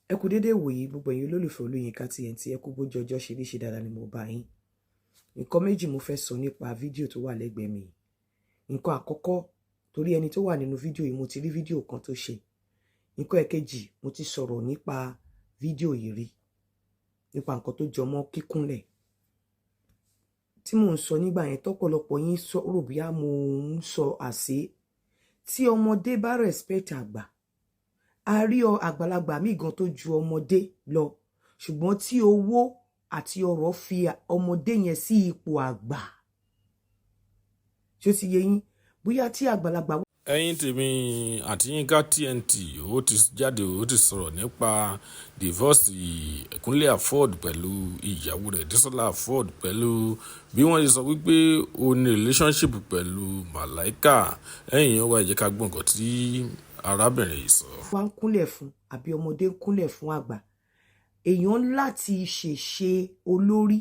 Ẹ kú dédé wòyí, gbogbo ẹ̀yin olólùfẹ́ Olóyinka TNT. Ẹ kú bójú ọjọ́ ṣe rí. Ṣe dáadáa ni mo bá yín? Nǹkan méjì mo fẹ́ sọ nípa fídíò tó wà lẹ́gbẹ̀ẹ́ mi. Nǹkan àkọ́kọ́, torí ẹni tó wà nínú fídíò yìí, mo ti rí fídíò kan tó ṣe. Nǹkan ẹ̀kejì, mo ti sọ̀rọ̀ nípa fídíò yìí rí, nípa nǹkan tó jọmọ́ kíkúnlẹ̀ tí mò ń sọ nígbà yẹn, tọ́pọ̀lọpọ̀ yín rò bíyá mo ń sọ àṣé. Tí ọmọdé bá respect àgbà, a rí àgbàlagbà míì gan tó ju ọmọdé lọ, ṣùgbọ́n tí owó àti ọrọ̀ fi ọmọdé yẹn sí ipò àgbà. Ṣó ti yé yín? Bóyá tí àgbàlagbà Ẹ̀yin tèmi, àti Yínká TNT ó ti jáde, ó ti sọ̀rọ̀ nípa divorce Kúnlé Afod pẹ̀lú ìyàwó rẹ̀ Desola Afod, pẹ̀lú bí wọ́n ṣe sọ wípé ó ní relationship pẹ̀lú Màláíkà. Ẹ̀yin wá, ẹ jẹ́ ká gbọ́ nǹkan tí arábìnrin yìí sọ. Wá ń kúnlẹ̀ fún, àbí ọmọdé ń kúnlẹ̀ fún àgbà, èèyàn láti ṣèṣe olórí,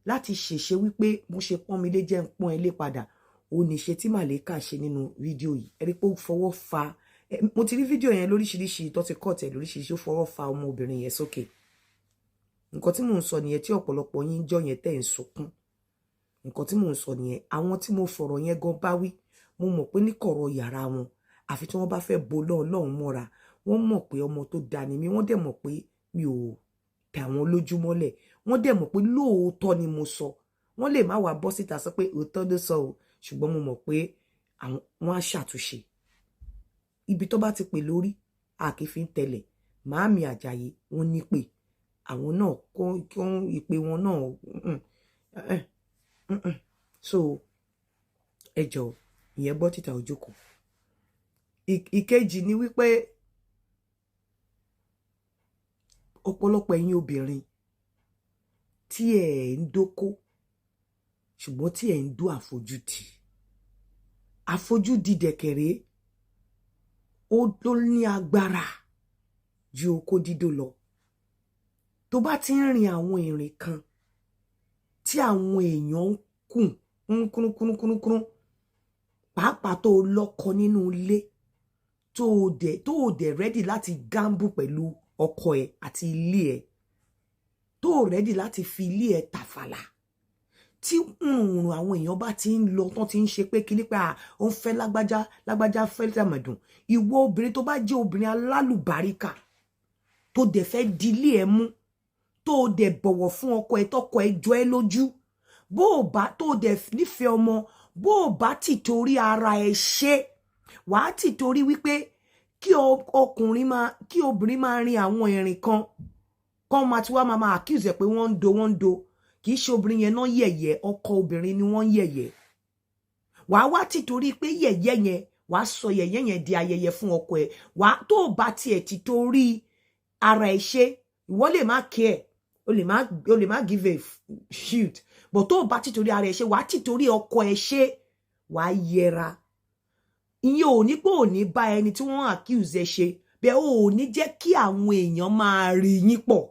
láti ṣèṣe wípé mo ṣe pọ́n mi lé, jẹ́ ń pọ́n ẹ lé padà. Ó ní ṣe tí Màlẹ́kà ṣe nínú fídíò yìí. Ẹ rí pé ó fọwọ́ fa, mo ti rí fídíò yẹn lóríṣiríṣi tó ti kọ́ tẹ̀ lóríṣiríṣi, ó fọwọ́ fa ọmọbìnrin yẹn sókè. Nǹkan tí mò ń sọ nìyẹn, tí ọ̀pọ̀lọpọ̀ yín jọ yẹn tẹ̀ ń sunkún. Nǹkan tí mò ń sọ nìyẹn. Àwọn tí mo fọ̀rọ̀ yẹn gan bá wí, mo mọ̀ pé ní kọ̀rọ̀ yàrá wọn, àfi tí wọ́n bá fẹ́ bo lọ́ọ̀lọ́hún mọ́ra, wọ́n mọ̀ pé ọmọ tó da ni mí. Wọ́n dẹ̀ mọ̀ pé mi ò tẹ̀ àwọn lójúmọ́lẹ̀. Wọ́n dẹ̀ mọ̀ pé lóòótọ́ ni mo sọ. Wọ́n lè má wàá bọ́ síta sọ pé òótọ́ ló sọ o, ṣùgbọ́n mo mọ̀ pé wọ́n á ṣàtúnṣe. Ibi tó bá ti pè lórí, a kì í fi ń tẹ̀lẹ̀. Màámi Àjàyí, wọ́n ní pè àwọn náà kó ìpè wọn náà. So ẹ jọ, ìyẹn gbọ́ títà òjòkó. Ìkejì ni wípé ọ̀pọ̀lọpọ̀ ẹ̀yin obìnrin tí ẹ̀ ń dóko, ṣùgbọ́n tí ẹ̀ ń dó àfojúdi, àfojúdi dẹ̀kẹ̀rẹ́, ó ló ní agbára ju okó dídó lọ. Tó bá ti ń rin àwọn ìrìn kan tí àwọn èèyàn ń kùn ń kúrúnkúrúnkúrún, pàápàá tó lọ́kọ nínú ilé, tó o dẹ̀ ready láti gamble pẹ̀lú ọkọ ẹ̀ àti ilé ẹ̀, tó o ready láti fi ilé ẹ̀ tàfàlà, tí rùnrùn àwọn èèyàn bá ti ń lọ tán, ti ń ṣe pé kíní pé ó ń fẹ́ lágbájá, lágbájá fẹ́ tàmẹ̀dùn, ìwọ obìnrin tó bá jẹ́ obìnrin alálùbáríkà, tó dẹ̀ fẹ́ dilé ẹ̀ mú, tó dẹ̀ bọ̀wọ̀ fún ọkọ ẹ̀, tọkọ ẹ̀ jọ ẹ́ lójú, bó o bá tó dẹ̀ nífẹ̀ẹ́ ọmọ, bó o bá ti torí ara ẹ̀ ṣe, wàá ti torí wípé kí ọkùnrin máa, kí obìnrin máa rin àwọn ìrìn kan kán máa ti wá máa accuse ẹ̀ pé wọ́n ń do, wọ́n ń do. Kì í ṣe obìnrin yẹn náà yẹ̀yẹ́, ọkọ obìnrin ni wọ́n ń yẹ̀yẹ́. Wàá wá ti torí pé yẹ̀yẹ́ yẹn, wàá sọ yẹ̀yẹ́ yẹn di ayẹyẹ fún ọkọ ẹ̀. Wàá tó bá tiẹ̀ ti torí ara ẹ̀ ṣe, ìwọ lè má care, o lè má give a shoot, but tó bá ti torí ara ẹ̀ ṣe, wàá ti torí ọkọ ẹ̀ ṣe, wàá yẹra. Ìyẹn ò ní pé ò ní bá ẹni tí wọ́n accuse ẹ ṣe bẹ́ẹ̀. Ò ní jẹ́ kí àwọn èèyàn máa rí yín pọ̀,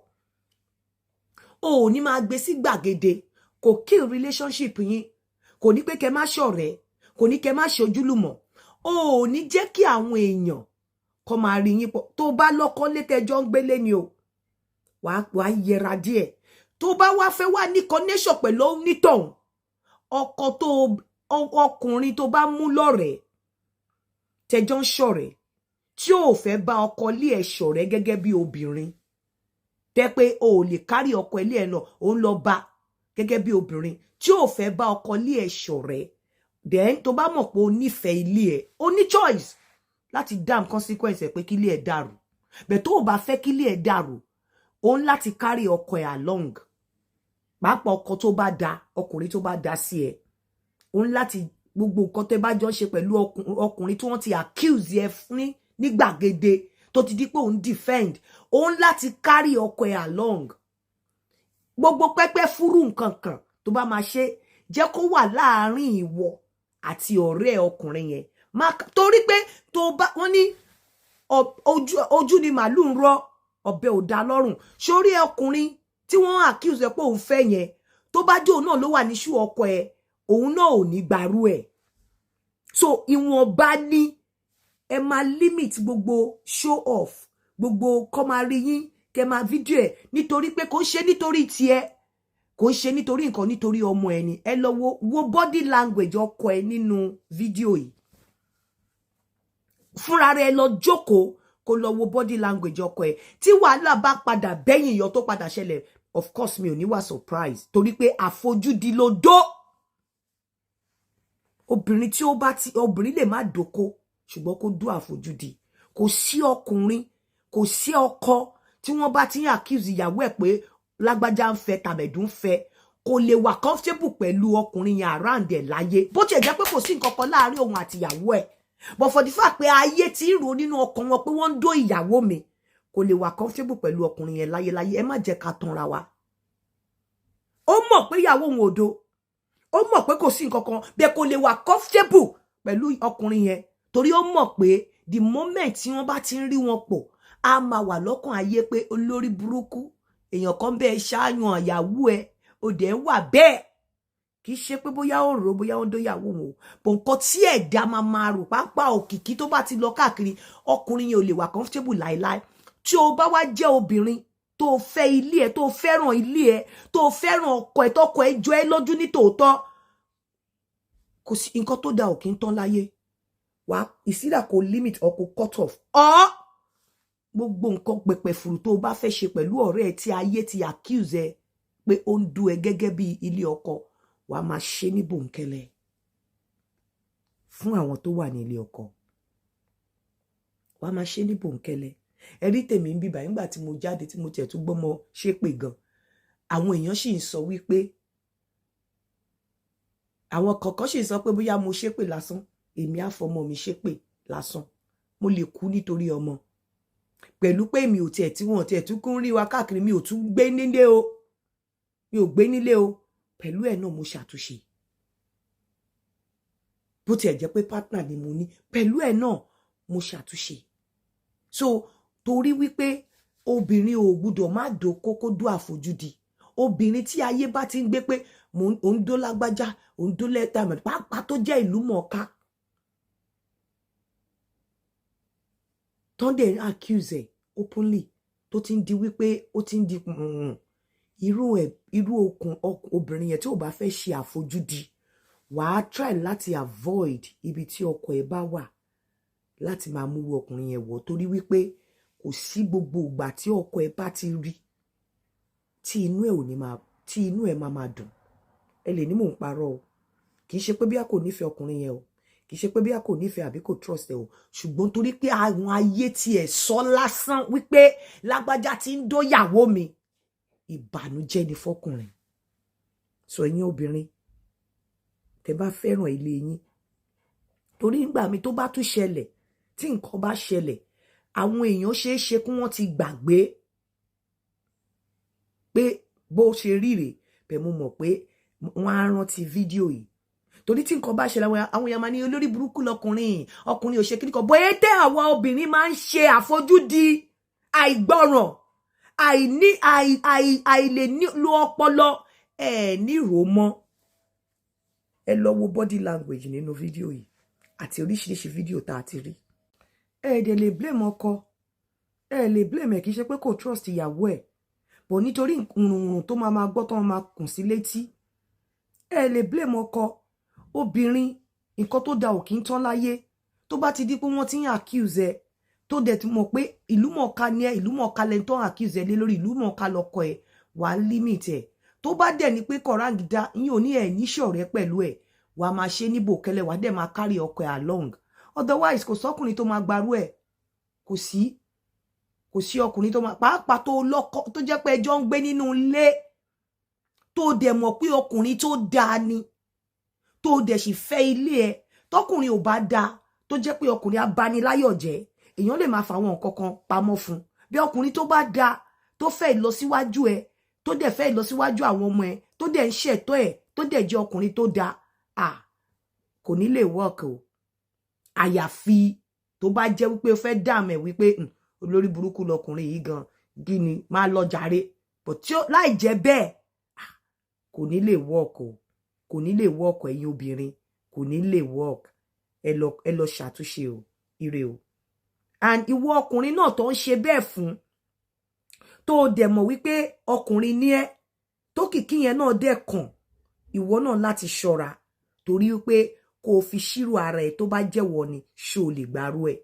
o ò ní máa gbé sí gbàgede. Kò kill relationship yín, kò ní pé kẹ́ má ṣọ̀rẹ́, kò ní kẹ́ má ṣojúlùmọ̀. O ò ní jẹ́ kí àwọn èèyàn kó máa rí yín pọ̀. Tó bá lọ́kọ létẹ́jọ́ ń gbélé ni o, wàá yẹra díẹ̀. Tó bá wá fẹ́ wá ní connection pẹ̀lú onítọ̀hún, ọkọ tó, ọkùnrin tó bá mú lọ́rẹ̀ẹ́, tẹjọ́ ń ṣọ̀rẹ́, tí ò fẹ́ bá ọkọ lé ẹ̀ ṣọ̀rẹ́ gẹ́gẹ́ bí obìnrin, tẹ́ pé o ò lè kárí ọkọ ilé ẹ̀ lọ, ò ń lọ bá gẹ́gẹ́ bí obìnrin tí ò fẹ́ bá ọkọ ilé ẹ̀ ṣọ̀rẹ́, then tó bá mọ̀ pé o nífẹ̀ẹ́ ilé ẹ̀, o ní choice láti damn consequence ẹ̀ pé kí ilé ẹ̀ dàrú. Bẹ́ẹ̀ tó o bá fẹ́ kí ilé ẹ̀ dàrú, o ń láti carry ọkọ ẹ̀ along, pàápàá ọkọ tó bá da, ọkùnrin tó bá da sí ẹ. O ń láti gbogbo nǹkan tẹ́ bá jọ ṣe pẹ̀lú ọkùnrin tí wọ́n ti accuse ẹ fún ní gbàgede, tó ti di pé òun defend, òun láti carry ọkọ ẹ along. Gbogbo pẹ́pẹ́ fúrú nǹkan kan tó bá máa ṣe, jẹ́ kó wà láàárín ìwọ àti ọ̀rẹ́ ọkùnrin yẹn. Má torí pé tó bá wọ́n ní ojú ni màálù ń rọ, ọ̀bẹ ò dá lọ́rùn. Sórí ọkùnrin tí wọ́n accuse ẹ pé òun fẹ́ yẹn, tó bá jẹ́ òun náà ló wà ní ṣú ọkọ ẹ, òun náà ò ní gbarú ẹ̀. So ìwọ̀nba ní ẹ máa limit gbogbo show off, gbogbo kọ́ máa rí yín. Kẹ máa fídíò ẹ̀, nítorí pé kò ń ṣe nítorí tiẹ̀, kò ń ṣe nítorí nǹkan, nítorí ọmọ ẹ ni. Ẹ lọ wo body language ọkọ ẹ nínú fídíò yìí. Fúnra rẹ̀ lọ jókòó, kó lọ wo body language ọkọ ẹ. Tí wàhálà bá padà bẹ́yìn yọ, tó padà ṣẹlẹ̀, of course mi ò ní wà surprise, torí pé àfojúdi ló dó. Obìnrin tí ó bá ti, obìnrin lè má dóko, ṣùgbọ́n kó dó àfojúdi. Kò sí ọkùnrin, kò sí ọkọ tí wọ́n bá ti ń accuse ìyàwó ẹ̀ pé lágbájá ń fẹ́, tàmẹ̀dù ń fẹ́, kò lè wà comfortable pẹ̀lú ọkùnrin yẹn around ẹ̀ láyé. Bó tiẹ̀ jẹ́ pé kò sí nǹkan kan láàárín òun àti ìyàwó ẹ̀, but for the fact pé ayé ti ń rò nínú ọkàn wọn pé wọ́n ń dó ìyàwó mi, kò lè wà comfortable pẹ̀lú ọkùnrin yẹn láyéláyé. Ẹ má jẹ́ ká tanra wa. Ó mọ̀ pé ìyàwó òun ò do, ó mọ̀ pé kò sí nǹkan kan bẹ́ẹ̀, kò lè wà comfortable pẹ̀lú ọkùnrin yẹn, torí ó mọ̀ pé the moment tí wọ́n bá ti ń rí wọn pọ̀, á máa wà lọ́kàn ayé pé olórí burúkú èèyàn kan bẹ́ẹ̀ ṣáàyàn ìyàwó ẹ̀, ó dẹ̀ ń wà bẹ́ẹ̀. Kì í ṣe pé bóyá ó rò bóyá ó ń dóyàwó òun o, bò nǹkan tí ẹ̀dá máa máa rò pápá òkìkí tó bá ti lọ káàkiri, ọkùnrin yẹn ò lè wà comfortable láéláé. Tí o bá wá jẹ́ obìnrin tó fẹ́ ilé ẹ, tó fẹ́ràn ilé ẹ, tó fẹ́ràn ọkọ ẹ, tọkọ ẹ jọ ẹ lójú ní tòótọ́, kò sí nǹkan tó da ò kí ń tán láyé. Wá ìsídà kò limit or kò cut off or gbogbo nǹkan pẹpẹ fùrù tó o bá fẹ́ ṣe pẹ̀lú ọ̀rẹ́ ẹ tí ayé ti accuse ẹ pé ó ń du ẹ gẹ́gẹ́ bí ilé ọkọ, wàá máa ṣe ní bòńkẹ́lẹ́ fún àwọn tó wà ní ilé ọkọ. Wàá máa ṣe ní bòńkẹ́lẹ́. Ẹ̀rí tèmi ń bíbà nígbà tí mo jáde, tí mo tiẹ̀ tún gbọ́mọ ṣépè gan, àwọn èèyàn sì ń sọ wípé, àwọn kọ̀ọ̀kan sì ń sọ pé bóyá mo ṣépè lásán. Èmi á fọmọ mi ṣépè lásán, mo lè kú nítorí ọmọ. Pẹ̀lú pé mi ò tiẹ̀ tí wọ́n tiẹ̀ tún kún rí wa káàkiri, mi ò tún gbé nílé o, mi ò gbé nílé o. Pẹ̀lú ẹ̀ náà mo ṣàtúnṣe. Bó tiẹ̀ jẹ́ pé partner ni mo ní, pẹ̀lú ẹ̀ náà mo ṣàtúnṣe. So torí wípé obìnrin ò gbúdọ̀ má dóko, kó dó àfojúdi. Obìnrin tí ayé bá ti ń gbé pé mò ń dó lágbájá, ò ń dó lẹ́tà mọ̀, pàápàá tó jẹ́ ìlú mọ̀ọ́ká, tán dẹ̀ ń accuse ẹ̀ openly, tó ti ń di wípé ó ti ń di irú ẹ̀, irú okùn obìnrin yẹn, tí ò bá fẹ́ ṣe àfojúdi, wàá try láti avoid ibi tí ọkọ ẹ̀ bá wà láti máa mú ọkùnrin yẹn wọ̀, torí wípé kò sí gbogbo ìgbà tí ọkọ ẹ̀ bá ti rí tí inú ẹ̀ ò ní máa, tí inú ẹ̀ máa máa dùn. Ẹ lè ní mò ń parọ́ o. Kì í ṣe pé bí a kò nífẹ̀ẹ́ ọkùnrin yẹn o, kì í ṣe pé bí a kò nífẹ̀ẹ́ àbí kò trust ẹ o, ṣùgbọ́n torí pé àwọn ayé tiẹ̀ sọ lásán wípé lágbájá ti ń dóyàwó mi, ìbànújẹ́ ni fọkùnrin. Sọ ẹ̀yin obìnrin tẹ́ bá fẹ́ràn ilé yín, torí nígbà mi tó bá tún ṣẹlẹ̀, tí nǹkan bá ṣẹlẹ̀, àwọn èèyàn ṣeé ṣe kí wọ́n ti gbàgbé pé bó ṣe rí rèé bẹ́ẹ̀. Mo mọ̀ pé wọ́n á rántí fídíò yìí, torí tí nǹkan bá ṣẹlẹ̀, àwọn èèyàn máa ní olórí burúkú lọkùnrin, ọkùnrin ò ṣe kíníkan. Bóyá tẹ àwọn obìnrin máa ń ṣe àfojúdi, àìgbọràn, àìní, àìlè lo ọpọlọ ẹ nírò mọ́. Ẹ lọ wo body language nínú fídíò yìí àti oríṣiríṣi fídíò tá a ti rí. Ẹ dẹ̀ lè blame ọkọ, ẹ lè blame ẹ. Kì í ṣe pé kò trust ìyàwó ẹ bọ̀, nítorí rùnrùn tó máa máa gbọ́, tó máa kùn sí létí. Ẹ lè blame ọkọ. Obìnrin, nǹkan tó da ò kí ń tán láyé. Tó bá ti di pé wọ́n ti ń accuse ẹ, tó dẹ̀ ti mọ̀ pé ìlú mọ̀ọ́ká ni ẹ, ìlú mọ̀ọ́ká lẹni tó ń accuse ẹ lé lórí, ìlú mọ̀ọ́ká lọ́kọ ẹ, wàá limit ẹ. Tó bá dẹ̀ ní pé kọ̀ráǹgídá yín ò ní ẹ̀ níṣọ̀rẹ́ pẹ̀lú ẹ̀, wàá máa ṣe níbò kẹlẹ̀, wàá dẹ̀ máa carry ọkọ ẹ̀ along. Otherwise, kò sọ́kùnrin tó máa gbarú ẹ̀. Kò sí, kò sí ọkùnrin tó máa, pàápàá tó lọ́kọ, tó jẹ́ pé ẹjọ́ ń gbé nínú ilé, tó dẹ̀ mọ̀ pé ọkùnrin tó dáa ni, tó dẹ̀ sì fẹ́ ilé ẹ. Tọkùnrin ò bá dáa, tó jẹ́ pé ọkùnrin abániláyọ̀ jẹ́, èèyàn lè máa fa àwọn nǹkan kan pamọ́ fún. Bí ọkùnrin tó bá dáa, tó fẹ́ ìlọsíwájú ẹ, tó dẹ̀ fẹ́ ìlọsíwájú àwọn ọmọ ẹ, tó dẹ̀ ń ṣẹ̀tọ́ ẹ, tó dẹ̀ jẹ́ ọkùnrin tó dáa, ah, kò ní lè work o. Àyàfi tó bá jẹ́ wípé ó fẹ́ dààmú ẹ̀ wípé olórí burúkú lọkùnrin yìí gan gíní, máa lọ jàre. But tí ó láì jẹ́ bẹ́ẹ̀, kò ní lè work o, kò ní lè work. Ẹ̀yin obìnrin, kò ní lè work. Ẹ lọ ṣàtúnṣe o. Ire o. And ìwọ ọkùnrin náà tó ń ṣe bẹ́ẹ̀ fún, tó Tó o dẹ̀ mọ̀ wípé ọkùnrin ní ẹ́, tó kìkì yẹn náà dẹ̀ kàn ìwọ náà láti ṣọ́ra, torí wípé kó o fi ṣírò ara ẹ̀, tó bá jẹ́wọ́ ni, ṣó o lè gbárù ẹ̀?